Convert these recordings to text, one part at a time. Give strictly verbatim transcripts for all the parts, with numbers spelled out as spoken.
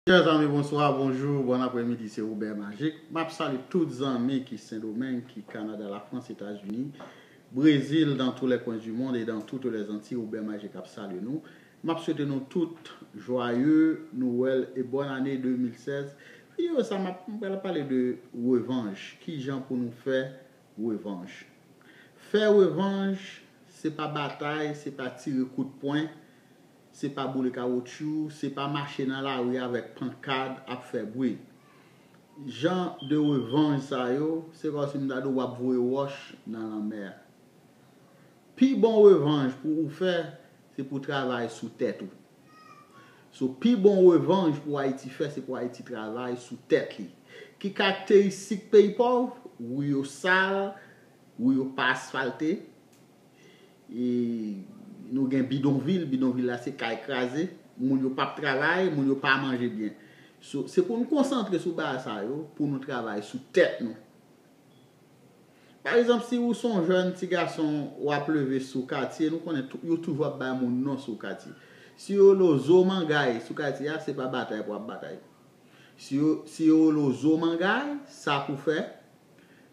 Chers amis, bonsoir, bonjour, bon après-midi, c'est Robert Magic. M ap salye tout zanmi ki Sendomeng, ki Kanada, Lafrans, Etazini, Brezil, dans tous les coins du monde et dans toutes les Antilles. Robert Magic ap salye nou. M ap swete nou tout joyeux Noël et bonne année deux mille seize. Videyo sa, m ap m pral pale de revanj. Kijan pou nou fè revanj? Fè revanj, se pa batay, se pa tire kout pwen, se pa boule kawotchou, se pa mache nan lari avèk pankad ap fè bri. Jan de revanj sa yo, se kòmsi m ta di w ap voye wòch nan lanmè. Pi bon revanj pou ou fè, se pou travay sou tèt ou. So, pi bon revanj pou Ayiti fè, se pou Ayiti travay sou tèt li. Ki karakteristik peyi pòv? Ri yo sal, ri yo pa asfalte. E nou gen bidonvil, bidonvil la se kay kraze. Moun yo p ap travay, moun yo pa manje byen. So, se pou nou konsantre sou bagay sa yo, pou nou travay sou tèt nou. Pa egzanp, si ou se yon jèn ti gason, w ap leve sou katye, nou konnen tou- yo toujou ap bay moun non sou katye. Si yo rele w zo mangay sou katye a, se pa batay pou w ap batay. Si yo, si yo rele w zo mangay, sa pou fè,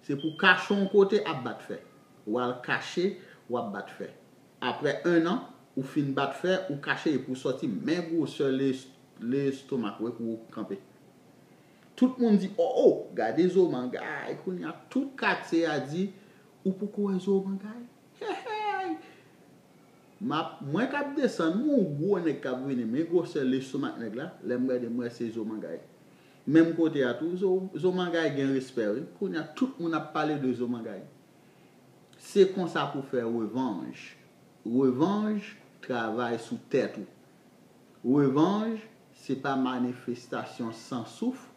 se pou kache yon kote ap bat fè. W al kache, w ap bat fè. Apre en an, ou fin bat fè, ou kache epi ou sòti, men gwosè le, lestomak ou ye pou ou kanpe. Tout moun di, o, o, gade zo mangay. Kounye a, tout katye a di, ou poko wè zo mangay? Hey, hey! M ap, mwen k ap desann, m wè yon gwo nèg k ap vini, men gwosè lestomak nèg la, lè m gade, m wè se zo mangay. Menm kote a tou, zo, zo mangay gen respè, wi. Kounye a, tout moun ap pale de zo mangay. Se konsa pou fè revanj. Revanj, travay sou tèt ou. Revanj, se pa manifestasyon san souf,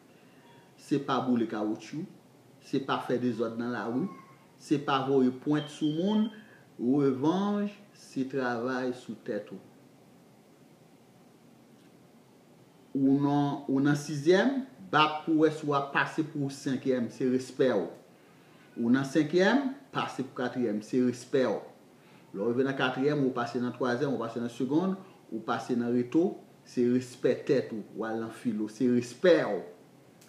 se pa boule kawotchou, se pa fè dezòd nan lari, se pa voye pwent sou moun. Revanj, se travay sou tèt ou. Ou nan, ou nan sizyèm, bat pou wè si w ap pase pou senkyèm, se respè w. Ou nan senkyèm, pase pou katriyèm, se respè w. Lè w rive nan katriyèm, ou pase nan twazyèm, ou pase nan segonn, ou pase nan reto, se respè tèt ou. W al nan filo, se respè w.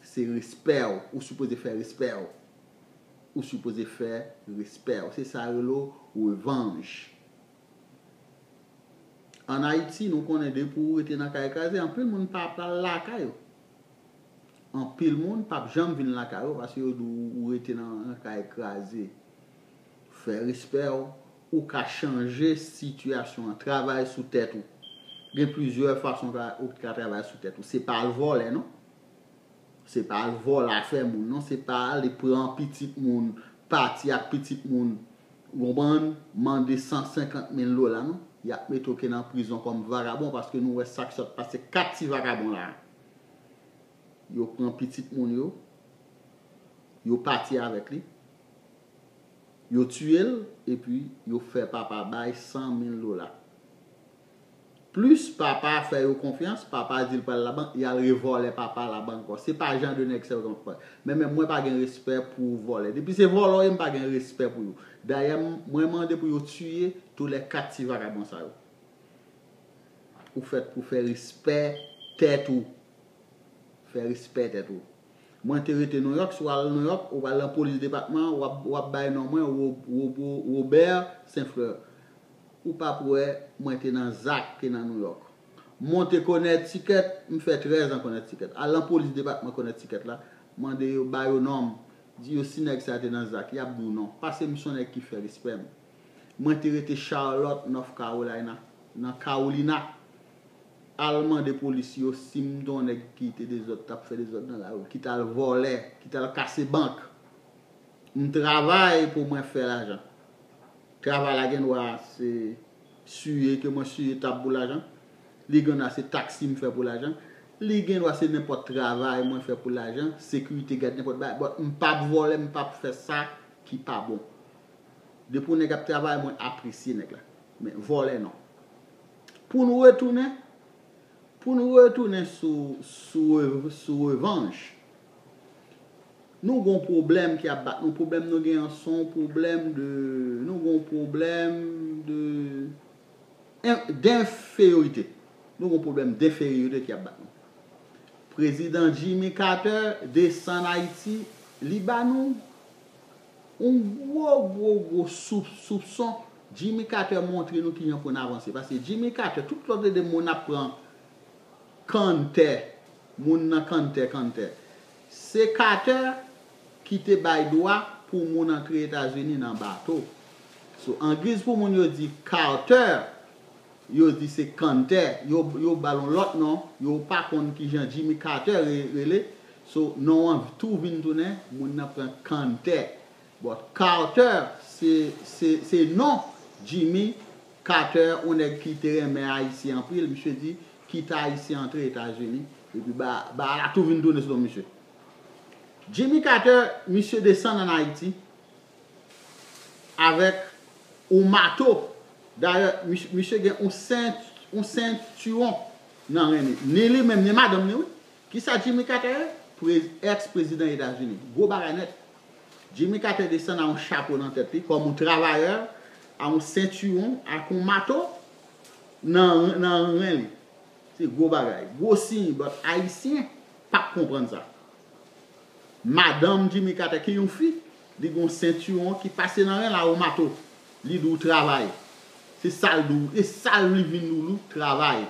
Se respè w. Ou sipoze fè respè w. Ou sipoze fè respè w. Se sa yo rele w revanj. Ann Ayiti, nou konnen depi ou rete nan kay kraze, anpil moun pa pral lakay yo. Anpil moun p ap janm vin lakay yo paske yo di w ou rete nan, nan kay kraze. Fè respè w, ou ka chanje sitiyasyon an, travay sou tèt ou. Gen plizyè fason ou ka, ou ka travay sou tèt ou. Se pa al vòlè, non. Se pa al vòlè afè moun, non. Se pa ale pran pitit moun, pati ak pitit moun, ou konprann, mande san senkant mil dola, non. Y ap mete w ke nan prizon kòm vagabon, paske nou wè sa k sot pase kat ti vagabon la. Yo pran pitit moun yo, yo pati avèk li, yo tiye l, epi yo fè papa bay san mil dola. Plis papa fè yo konfyans, papa di l pral labank, y al revòlè papa labank ankò. Se pa jan de nèg sa yo k ap fè. Men, men mwen pa gen respè pou vòlè. Depi se vòlè w ye, m pa gen respè pou yo. Dayè, m- mwen mande pou yo tiye toulèkat ti vagabon sa yo. Ou fèt pou fè respè tèt ou. Fè respè tèt ou. Mwen te rete Nouyòk, si w al Nouyòk, ou pral nan polis depatman an, w ap, w ap bay non mwen, Ro- Ro- Ro- Robert Saint Fleur. Ou p ap wè mwen te nan Zak ke nan Nouyòk. Monte Connecticut, m fè trèz an Connecticut. Al nan polis depatman Connecticut la, mande yo, ba yo non m. Di yo si nèg sa te nan Zak, y ap di w non. Paske m se yon nèg ki fè respè m. Mwen te rete Charlotte, North Carolina, nan Carolina. Al mande polis yo si m te yon nèg ki te dezòd, t ap fè dezòd nan lari, ki t al vòlè, ki t al kase bank. M travay pou mwen fè lajan. Travay la gen dwa se siye ke mwen siye tab pou lajan. Li gen dwa se taksi m fè pou lajan. Li gen dwa se nenpòt travay mwen fè pou lajan, sekirite gad, nenpòt bagay. But m p ap vòlè, m p ap fè sa ki pa bon. Depi yon nèg ap travay, mwen apresye nèg la. Men vòlè non. Pou nou retounen, pou nou retounen sou, sou, sou revanj, nou gon pwoblèm ki ap bat nou. Pwoblèm nou gen an se yon pwoblèm de, nou gon pwoblèm de, en- denferyorite. Nou gon pwoblèm denferyorite ki ap bat nou. Prezidan Jimmy Carter desann Ayiti, li ba nou yon gwo, gwo, gwo soupson. Jimmy Carter montre nou kijan pou n avanse. Paske Jimmy Carter, tout lòt de moun ap pran kanntè, moun nan kanntè, kanntè. Se Carter ki te bay dwa pou moun antre Etazini nan bato. So, angiz pou moun yo di Carter, yo di se kanntè, yo, yo ba l yon lòt non, yo pa konn kijan Jimmy Carter re, rele. So, non an tou vin tounen, moun nan pran kanntè. But Carter, se, se, se non Jimmy Carter, yon nèg ki te renmen Ayisyen anpil, misye di, kite Ayisyen antre Etazini, epi ba, ba la tou vin tounen sou non misye. Jimmy Carter, misye desann ann Ayiti avèk yon mato. Dayè, misye gen yon sent, yon sentiwon nan ren li. Ni li menm, ni madanm li, wi. Kisa Jimmy Carter ye? Prez, ex-prezidan Etazini. Gwo bagay nèt. Jimmy Carter desann a yon chapo nan tèt li, kòm yon travayè, a yon sentiwon, ak yon mato nan, nan ren li. Se gwo bagay. Gwo siy, but Ayisyen p ap konprann sa. Madanm Jimmy Carter, ki yon fi, li gen yon sentiwon ki pase nan ren l a yon mato. Li di w travay. Se sa l di w. E sa l vin di w, li travay.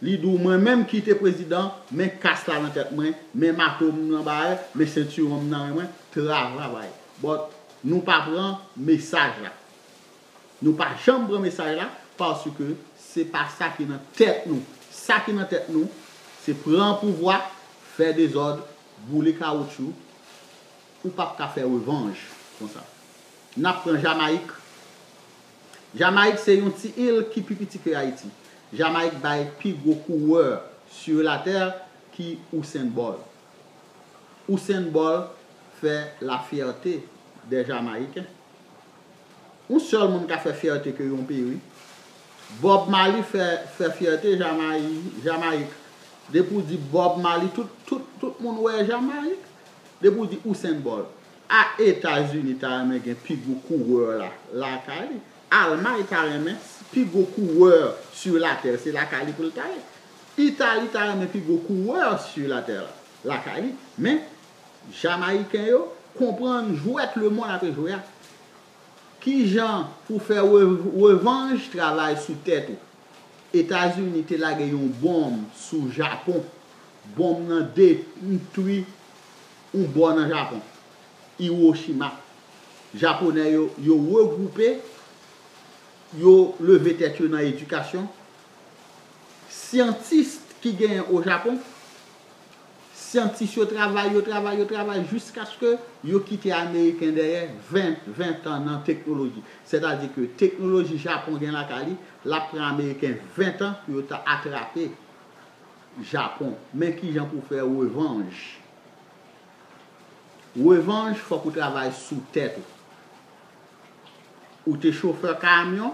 Li di w, mwen menm ki te prezidan, men kas la nan tèt mwen, men mato m nan bagay, men sentiwon m nan ren mwen, travay. But nou pa pran mesaj la. Nou pa janm pran mesaj la, paske se pa sa ki nan tèt nou. Sa ki nan tèt nou, se pran pouvwa, fè dezòd, boule kawotchou, ou p ap ka fè revanj konsa. N ap pran Jamayik. Jamayik se yon ti il ki pi piti ke Ayiti. Jamayik bay pi gwo kourè sur la terre ki Usain Bolt. Usain Bolt fè la fierté des Jamaïcains. Yon sèl moun ka fè fyète ke yon peyi, wi. Bob Marley fè, fè fyète Jamayi-, Jamayik. Depi w di Bob Marley, tout, tout, tout moun wè Jamayik. Depi w di Usain Bolt. A Etazini ta renmen gen pi gwo kourè la, lakay li. Almay ta renmen pi gwo kourè sur la terre, se lakay li pou l ta ye. Itali ta renmen pi gwo kourè sur la terre la, lakay li. Men, Jamayiken yo konprann jwèt lemonn ape jwe a. Kijan pou fè re-, revanj, travay sou tèt ou. Etazini te lage yon bonm sou Japon. Bonm nan detwi yon bò nan Japon. Hiroshima. Japonè yo, yo regwoupe, yo leve tèt yo nan edikasyon. Syantis ki genyen o Japon, syantis yo travay, yo travay, yo travay, jiskaske yo kite Ameriken dèyè ven, ven tan nan teknoloji. Sètadi ke teknoloji Japon gen lakay li, l ap pran Ameriken ven tan pou yo ta atrape Japon. Men kijan pou fè revanj. Revanj, fòk ou travay sou tèt ou. Ou te chofè kamyon,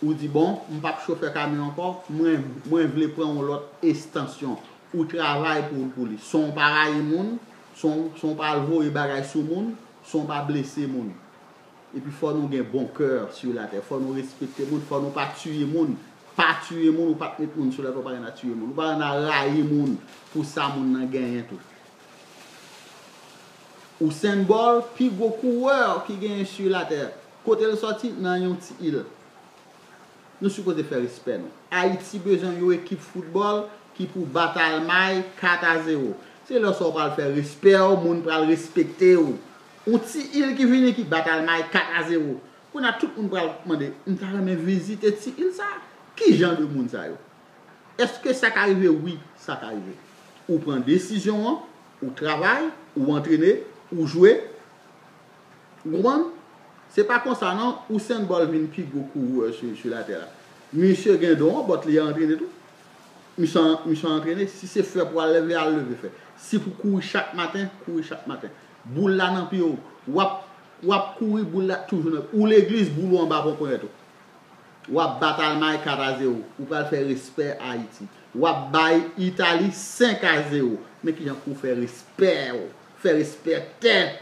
ou di, bon, m p ap chofè kamyon ankò, mwen, mwen vle pran yon lòt estansyon. Ou travay pou, pou li. San w pa rayi moun, san w, san w pa al voye bagay sou moun, san w pa blese moun. Epi fò nou gen bon kè sur la terre. Fò nou respekte moun, fò nou pa tiye moun. Pa tiye moun, ou pa t met moun sou la terre, ou pa gen a tiye moun. Ou pa gen a rayi moun pou sa moun nan genyen tou. Usain Bolt, pi gwo kourè ki genyen sur la terre. Kote l sòti? Nan yon ti il. Nou sipoze fè respè nou. Ayiti bezwen yon ekip foutbòl ki pou bat Almay kat a zewo. Se lè sa w pral fè respè w, moun pral respekte w. Yon ti il ki vini ki bat Almay kat a zewo. Kounye a tout moun pral mande, m ta renmen vizite ti il sa a. Ki jan de moun sa yo? Èske sa ka rive? Wi, sa ka rive. Ou pran desizyon an, ou travay, ou antrene, ou jwe. Ou konprann? Se pa konsa non, Usain Bolt vin pi gwo kourè sur, sur la terre la. Misye gen don an, but li antrene tou. Misye, misye antrene, si se fè pou al leve, al leve fè. Si pou kouri chak maten, kouri chak maten. Boul la nan pye w, w ap, w ap kouri, boul la toujou nan, ou legliz, boul ou anba ponyèt ou. W ap bat Almay kat a zewo. Ou pral fè respè Ayiti. W ap bay Itali senk a zewo. Men kijan pou w fè respè w. Fè respè tèt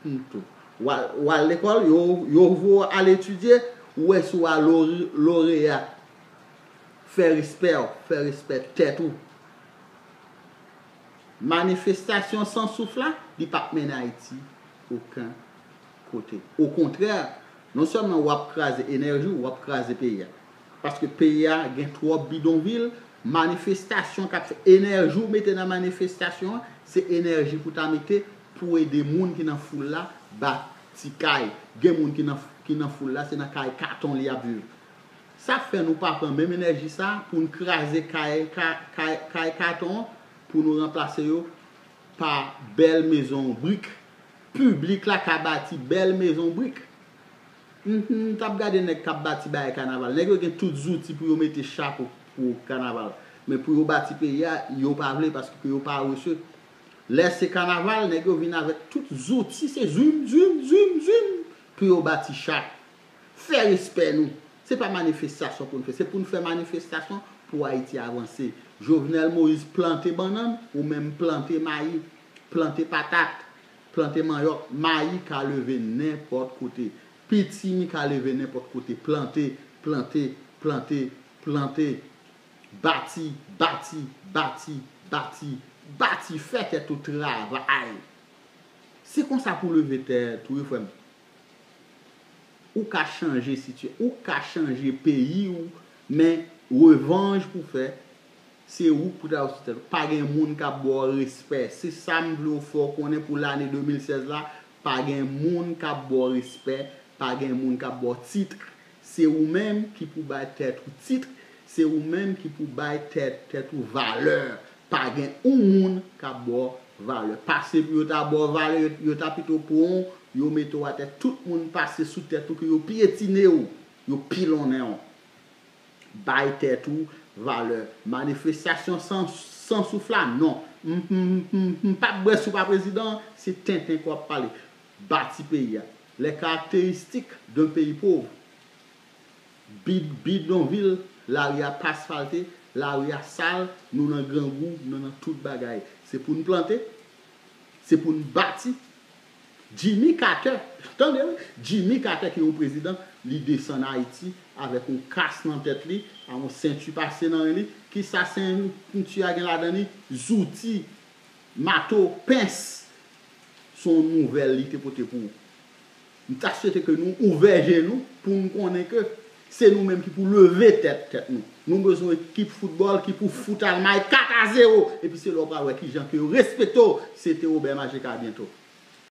ou tou. W al, w al lekòl, yo, yo voye w al etidye, ou wè si w a lore-, loreya. Fè respè w, fè respè tèt ou. Manifestasyon san souf la, li p ap mennen Ayiti okenn kote. Okontrè, non sèlman w ap kraze enèji w, w ap kraze peyi a. Paske peyi a gen twòp bidonvil, manifestasyon k ap fè, enèji w mete nan manifestasyon an, se enèji pou ta mete pou ede moun ki nan foul la bati kay. Gen moun ki nan, ki nan foul la, se nan kay katon li ap viv. Sa fè nou pa pran menm enèji sa pou n kraze kay, ka- kay, kay katon an, pou nou ranplase yo pa bèl mezon brik. Piblik la ka bati bèl mezon brik. M, m t ap gade nèg k ap bati bagay kanaval. Nèg yo gen tout zouti pou yo mete cha pou, pou kanaval. Men pou yo bati peyi a, yo pa vle paske yo parese. Lè se kanaval, nèg yo vin avèk tout zouti, se zwim, zwim, zwim, zwim, pou yo bati cha. Fè respè nou. Se pa manifestasyon pou n fè, se pou n fè manifestasyon pou Ayiti avanse. Jovenel Moïse plante bannann, ou menm plante mayi, plante patat, plante manyòk. Mayi ka leve nenpòt kote. Pitimi ka leve nenpòt kote. Plante, plante, plante, plante. Bati, bati, bati, bati, bati. Fè tèt ou travay. Se konsa pou leve tèt ou, wi, frè m. Ou ka chanje sitiyasyon, ou ka chanje peyi w, men revanj pou fè, se ou k pou travay sou tèt ou. Pa gen moun k ap ba w respè. Se sa m vle w fè w konnen pou lane de mil sèz la. Pa gen moun k ap ba w respè, pa gen moun k ap ba w tit. Se ou menm ki pou bay tèt ou tit, se ou menm ki pou bay tèt, tèt ou valè. Pa gen yon moun k ap ba w valè. Pase pou yo ta ba w valè, yo, yo ta pito pran w, yo mete w atè, tout moun pase sou tèt ou, ke yo pyetine w, yo pilonnen w. Bay tèt ou valè. Manifestasyon san, san souf la, non. M, m, m, m, m p ap bwè si w pa prezidan, se tenten ke w ap pale. Bati peyi a. Les caractéristiques d'un pays pauvre. Bid, bidonvil, lari a pa asfalte, lari a sal, nou nan grangou, nou nan tout bagay. Se pou n plante, se pou n bati. Jimmy Carter, tande wi, Jimmy Carter ki yon prezidan, li desann Ayiti avèk yon kas nan tèt li, ak yon senti pase nan ren li. Kisa senti a gen ladan li? Zouti, mato, pens. Se yon nouvèl li te pote pou ou. M ta swete ke nou ouvè je nou pou n konnen ke se nou menm ki pou leve tèt, tèt nou. Nou bezwen ekip foutbòl ki pou fout Almay kat a zewo. Epi se la w pral wè kijan ke yo respekte w. Se te Robert Magic, a byento.